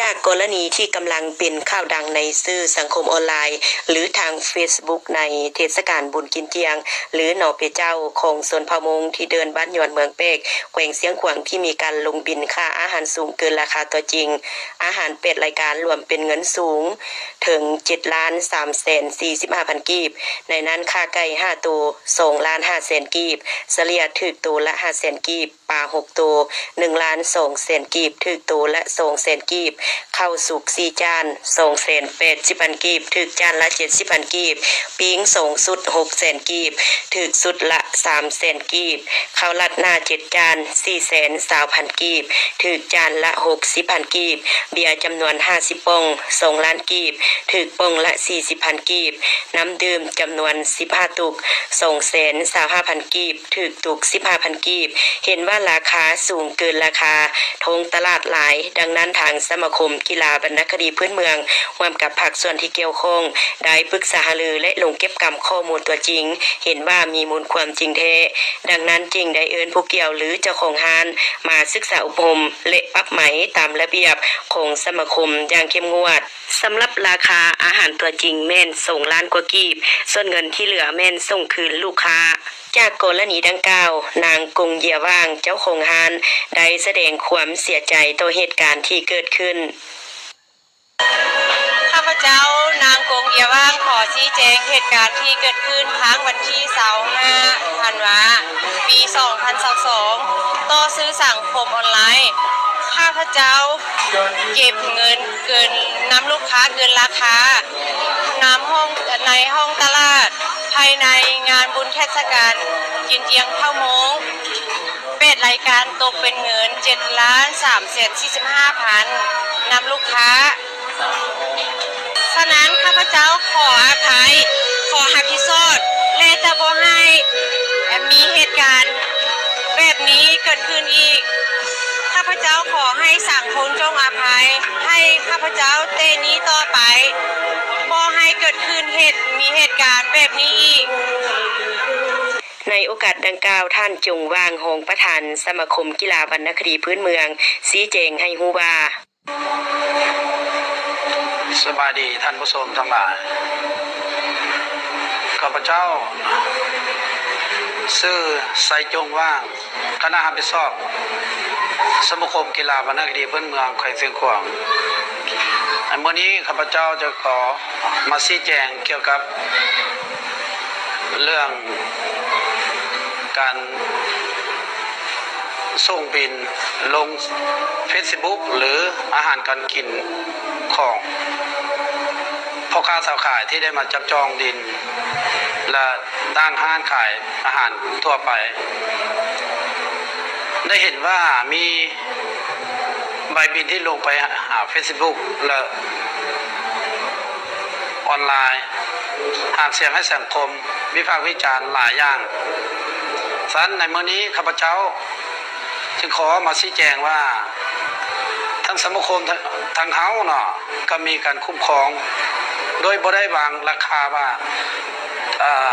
ຈາກກໍລະນີທີ່ກຳລັງເປັນຂ່າວດັງໃນສື່ສັງຄົມອອນລາຍ ຫຼື ທາງເຟສບຸກ ໃນເທດສະການບຸນກິນຈຽງ ຫຼື ໜໍເປເຈົ້າ ຂອງຊົນເຜົ່າມົ້ງທີ່ເດີ່ນບ້ານຍວນເມືອງແປກ ແຂວງຊຽງຂວາງ ທີ່ມີການລົງບິນຄ່າອາຫານສູງເກີນລາຄາຕົວຈິງ, ອາຫານແປດລາຍການລວມເປັນເງິນສູງເຖິງເຈັດລ້ານສາມແສນສີ່ສິບຫ້າພັນກີບ, ໃນນັ້ນຂ້າໄກ່ຫ້າໂຕ ສອງລ້ານຫ້າແສນກີບ, ສະເລ່ຍຖືກໂຕລະຫ້າແສນກີບ, ປາຫົກໂຕ ໜຶ່ງລ້ານສອງແສນກີບ ຖືກໂຕລະສອງແສນກີບ, ເຂົ້າສຸກສີ່ຈານ ສອງແສນແປດສິບພັນກີບ ຖືກຈານລະເຈັດສິບພັນກີບ, ປີ້ງສອງຊຸດ ຫົກແສນກີບ ຖືກຊຸດລະສາມແສນກີບ, ເຂົ້າລາດໜ້າເຈັດຈານ ສີ່ແສນຊາວພັນກີບ ຖືກຈານລະຫົກສິບພັນກີບ, ເບຍຈຳນວນຫ້າສິບປ່ອງ ສອງລ້ານກີບ ຖືກປ່ອງລະສີ່ສິບພັນກີບ, ນ້ຳດື່ມຈຳນວນສິບຫ້າຕຸກ ສອງແສນຊາວຫ້າພັນກີບ ຖືກຕຸກສິບຫ້າພັນກີບ, ເຫັນວ່າລາຄາສູງເກີນລາຄາທ້ອງຕະຫຼາດຫຼາຍ, ດັ່ງນັ້ນທາງສະມາຄົມກິລາວັນນະຄະດີພື້ນເມືອງ ຮ່ວມກັບພາກສ່ວນທີ່ກ່ຽວຂ້ອງ ໄດ້ປຶກສາຫາລື ແລະ ລົງເກັບກຳຂໍ້ມູນຕົວຈິງ, ເຫັນວ່າມີມູນຄວາມຈິງແທ້, ດັ່ງນັ້ນຈຶ່ງໄດ້ເອີ້ນຜູ້ກ່ຽວ ຫຼື ເຈົ້າຂອງຮ້ານ ມາສຶກສາອົບຮົມ ແລະ ປັບໃໝຕາມລະບຽບຂອງສະມາຄົມຢ່າງເຂັ້ມງວດ. ສຳລັບລາຄາອາຫານຕົວຈິງແມ່ນສອງລ້ານກວ່າກີບ, ສ່ວນເງິນທີ່ເຫຼືອແມ່ນສົ່ງຄືນລູກຄ້າ. ຈາກກໍລະນີດັ່ງກ່າວ, ນາງກົງເຢຍຫວ່າງ ເຈົ້າຂອງຮ້ານ ໄດ້ສະແດງຄວາມເສຍໃຈຕໍ່ເຫດການທີ່ເກີດຂຶ້ນ. ຂ້າພະເຈົ້າ ນາງກົງເຢຍຫວ່າງ ຂໍຊີ້ແຈງເຫດການທີ່ເກີດຂຶ້ນທາງວັນທີຊາວຫ້າທັນວາ ປີສອງພັນຊາວສອງ ຕໍ່ສື່ສັງຄົມອອນລາຍ. ຂ້າພະເຈົ້າເກັບເງິນເກີນ ນຳລູກຄ້າເກີນລາຄາ ນຳຫ້ອງ ໃນຫ້ອງຕະຫຼາດ ພາຍໃນງານບຸນເທດສະການກິນຈຽງເຜົ່າມົ້ງ ແປດລາຍການ ຕົກເປັນເງິນເຈັດລ້ານສາມແສນສີ່ສິບຫ້າພັນ ນຳລູກຄ້າ. ສະນັ້ນ ຂ້າພະເຈົ້າຂໍອະໄພ, ຂໍຮັບຜິດຊອບ ແລະ ຈະບໍ່ໃຫ້ມີເຫດການແບບນີ້ເກີດຂຶ້ນອີກ. ຂ້າພະເຈົ້າຂໍໃຫ້ສັງຄົມຈົ່ງອະໄພໃຫ້ຂ້າພະເຈົ້າແຕ່ນີ້ຕໍ່ໄປ, ບໍ່ໃຫ້ເກີດຂຶ້ນເຫດ ມີເຫດການແບບນີ້ອີກ. ໃນໂອກາດດັ່ງກ່າວ, ທ່ານ ຈົງ ຫວ່າງ ຮອງປະທານສະມາຄົມກິລາວັນນະຄະດີພື້ນເມືອງ ຊີ້ແຈງໃຫ້ຮູ້ວ່າ. ສະບາຍດີທ່ານຜູ້ຊົມທັງຫຼາຍ, ຂ້າພະເຈົ້າຊື່ ໄຊ ຈົງ ຫວ່າງ, ຄະນະຮັບຜິດຊອບສະມາຄົມກິລາວັນນະຄະດີພື້ນເມືອງແຂວງຊຽງຂວາງ. ໃນມື້ນີ້ ຂ້າພະເຈົ້າຈະຂໍມາຊີ້ແຈງກ່ຽວກັບເລື່ອງການ ສົ່ງບິນລົງເຟສບຸກ ຫຼື ອາຫານການກິນຂອງພໍ່ຄ້າຊາວຂາຍທີ່ໄດ້ມາຈັບຈອງດິນ ແລະ ຕັ້ງຮ້ານຂາຍອາຫານທົ່ວໄປ ໄດ້ເຫັນວ່າມີໃບບິນທີ່ລົງໄປຫາເຟສບຸກ ແລະ ອອນລາຍ ຫາເສຍງໃຫ້ສັງຄົມວິພາກວິຈານຫຼາຍຢ່າງ. ສະນັ້ນໃນມື້ນີ້ ຂ້າພະເຈົ້າຈຶ່ງຂໍມາຊີ້ແຈງວ່າ ທາງສະມາຄົມ ທາງເຮົາເນາະ ກໍມີການຄຸ້ມຄອງ ໂດຍບໍ່ໄດ້ວາງລາຄາວ່າ ເອີ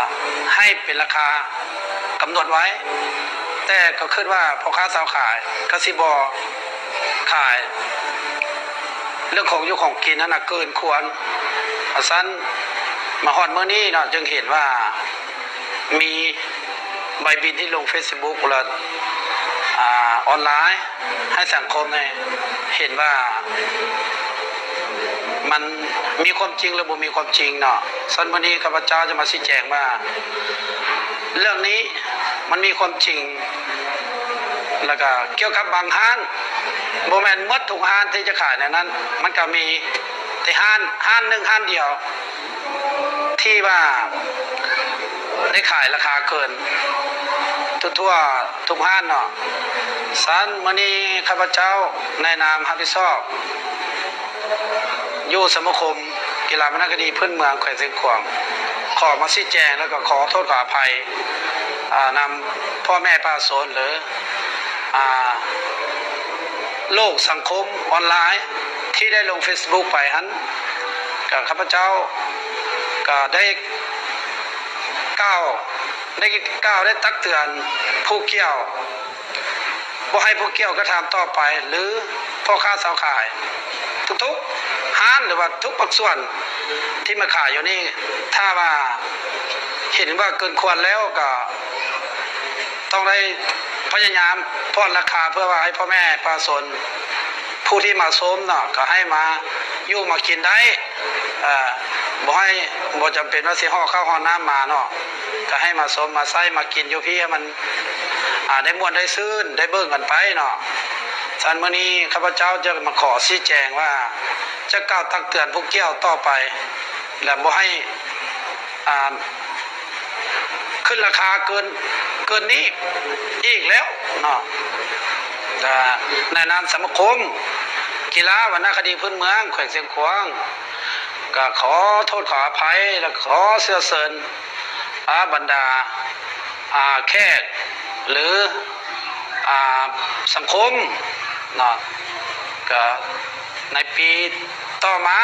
ໃຫ້ເປັນລາຄາກຳນົດໄວ້, ແຕ່ກໍຄິດວ່າພໍ່ຄ້າຊາວຂາຍກໍຊິບໍ່ ຂາຍເລື່ອງຂອງຢູ່ຂອງກິນຫັ້ນນະເກີນຄວນ. ສະນັ້ນມາຮອດມື້ນີ້ເນາະ ຈຶ່ງເຫັນວ່າມີໃບບິນທີ່ລົງເຟສບຸກ ແລະ ອາ ອອນລາຍໃຫ້ສັງຄົມໄດ້ເຫັນວ່າ ມັນມີຄວາມຈິງ ຫຼື ບໍ່ມີຄວາມຈິງເນາະ. ສະນັ້ນມື້ນີ້ຂ້າພະເຈົ້າຈະມາຊີ້ແຈງວ່າ ເລື່ອງນີ້ມັນມີຄວາມຈິງ ແລ້ວກໍກ່ຽວກັບບາງຮ້ານ, ບໍ່ແມ່ນໝົດທຸກຮ້ານທີ່ຈະຂາຍແນວນັ້ນ, ມັນກໍມີແຕ່ຮ້ານ, ຮ້ານໜຶ່ງຮ້ານດຽວ ທີ່ວ່າໄດ້ຂາຍລາຄາເກີນທົ່ວໆທຸກຮ້ານເນາະ. ສະນັ້ນ ມື້ນີ້ຂ້າພະເຈົ້າໃນນາມຮັບຜິດຊອບ ຢູ່ສະມາຄົມກິລາວັນນະຄະດີພື້ນເມືອງແຂວງຊຽງຂວາງ ຂໍມາຊີ້ແຈງ ແລ້ວກໍຂໍໂທດຂໍອະໄພ ອາ ນຳພໍ່ແມ່ປະຊາຊົນ ຫຼື ອາ ໂລກສັງຄົມອອນລາຍທີ່ໄດ້ລົງເຟສບຸກໄປຫັ້ນ, ກໍຂ້າພະເຈົ້າກໍໄດ້ກ່າວ ໄດ້ກ່າວ ໄດ້ຕັກເຕືອນຜູ້ກ່ຽວ ບໍ່ໃຫ້ຜູ້ກ່ຽວກະທຳຕໍ່ໄປ ຫຼື ພໍ່ຄ້າຊາວຂາຍ ທຸກຮ້ານ ຫຼືວ່າທຸກພາກສ່ວນທີ່ມາຂາຍຢູ່ນີ້ ຖ້າວ່າເຫັນວ່າເກີນຄວນແລ້ວ ກໍຕ້ອງໄດ້ພະຍາຍາມຜ່ອນລາຄາ ເພື່ອວ່າໃຫ້ພໍ່ແມ່ປະຊາຊົນຜູ້ທີ່ມາຊົມເນາະ ກໍໃຫ້ມາຢູ່ມາກິນໄດ້ ເອີ ບໍ່ໃຫ້ ບໍ່ຈຳເປັນວ່າຊິຫໍ່ເຂົ້າຫໍ່ນ້ຳມາເນາະ ກໍໃຫ້ມາຊົມມາໃຊ້ມາກິນຢູ່ພີ້ ໃຫ້ມັນ ອາ ໄດ້ມ່ວນໄດ້ຊື່ນ ໄດ້ເບິ່ງກັນໄປເນາະ. ຊັ້ນມື້ນີ້ຂ້າພະເຈົ້າຈະມາຂໍຊີ້ແຈງວ່າ ຈະກ່າວຕັກເຕືອນຜູ້ກ່ຽວຕໍ່ໄປ ແລະ ບໍ່ໃຫ້ ອາ ຂຶ້ນລາຄາເກີນ ເກີນນີ້ອີກແລ້ວເນາະ. ກະໃນນາມສະມາຄົມກິລາວັນນະຄະດີພື້ນເມືອງແຂວງຊຽງຂວາງ ກະຂໍໂທດຂໍອະໄພ ແລະ ຂໍເຊື້ອເຊີນ ອາ ບັນດາ ອາ ແຂກ ຫຼື ອາ ສັງຄົມເນາະ ກະໃນປີຕໍ່ມາ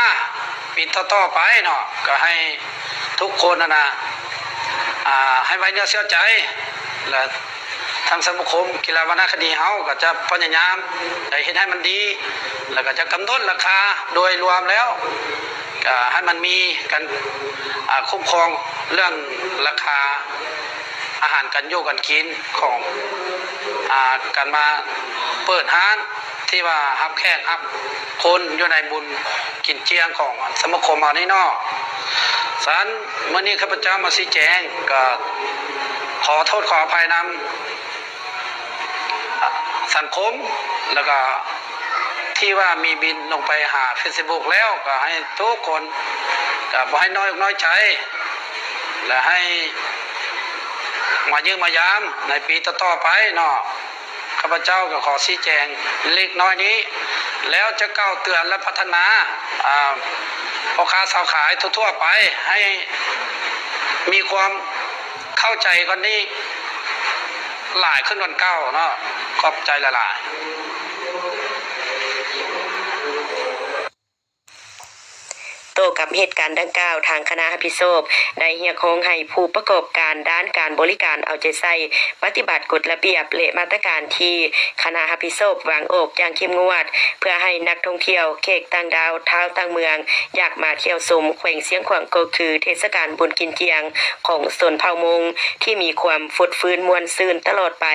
ປີຕໍ່ໆໄປເນາະ ກະໃຫ້ທຸກຄົນຫັ້ນນະ ອາ ໃຫ້ໄວ້ເນື້ອເຊື່ອໃຈ ແລະ ທາງສະມາຄົມກິລາວັນນະຄະດີເຮົາກໍຈະພະຍາຍາມໄດ້ເຮັດໃຫ້ມັນດີ ແລ້ວກໍຈະກຳນົດລາຄາໂດຍລວມແລ້ວ ກໍໃຫ້ມັນມີການ ອາ ຄຸ້ມຄອງເລື່ອງລາຄາອາຫານການຢູ່ການກິນຂອງ ອາ ການມາເປີດຮ້ານທີ່ວ່າຮັບແຂກຮັບຄົນຢູ່ໃນບຸນກິນຈຽງຂອງສະມາຄົມເຮົານີ້ເນາະ. ສະນັ້ນ ມື້ນີ້ຂ້າພະເຈົ້າມາຊີ້ແຈງ ກໍຂໍໂທດຂໍອະໄພນຳ ສັງຄົມ ແລ້ວກະທີ່ວ່າມີບິນລົງໄປຫາເຟສບຸກແລ້ວ ກະໃຫ້ທຸກຄົນ ກະບໍ່ໃຫ້ນ້ອຍອົກນ້ອຍໃຈ ແລະ ໃຫ້ມາຢ້ຽມມາຢາມໃນປີຕໍ່ໆໄປເນາະ. ຂ້າພະເຈົ້າກະຂໍຊີ້ແຈງເລັກນ້ອຍນີ້ ແລ້ວຈະກ່າວເຕືອນ ແລະ ພັດທະນາ ອາ ພໍ່ຄ້າຊາວຂາຍທົ່ວໆໄປ ໃຫ້ມີຄວາມເຂົ້າໃຈກ່ອນນີ້ ຫຼາຍຂຶ້ນກວ່າເກົ່າເນາະ. ຂອບໃຈຫຼາຍໆ. ຕໍ່ກັບເຫດການດັ່ງກ່າວ, ທາງຄະນະຮັບຜິດຊອບໄດ້ຮຽກຮ້ອງໃຫ້ຜູ້ປະກອບການດ້ານການບໍລິການເອົາໃຈໃສ່ປະຕິບັດກົດລະບຽບ ແລະ ມາດຕະການທີ່ຄະນະຮັບຜິດຊອບວາງອອກຢ່າງເຂັ້ມງວດ ເພື່ອໃຫ້ນັກທ່ອງທ່ຽວ, ແຂກຕ່າງດ້າວ, ຊາວຕ່າງເມືອງ ຢາກມາທ່ຽວຊົມແຂວງຊຽງຂວາງ ກໍຄືເທດສະການບຸນກິນຈຽງຂອງຊົນເຜົ່າມົ້ງ ທີ່ມີຄວາມຟົດຟື້ນມ່ວນຊື່ນຕະຫຼອດໄປ.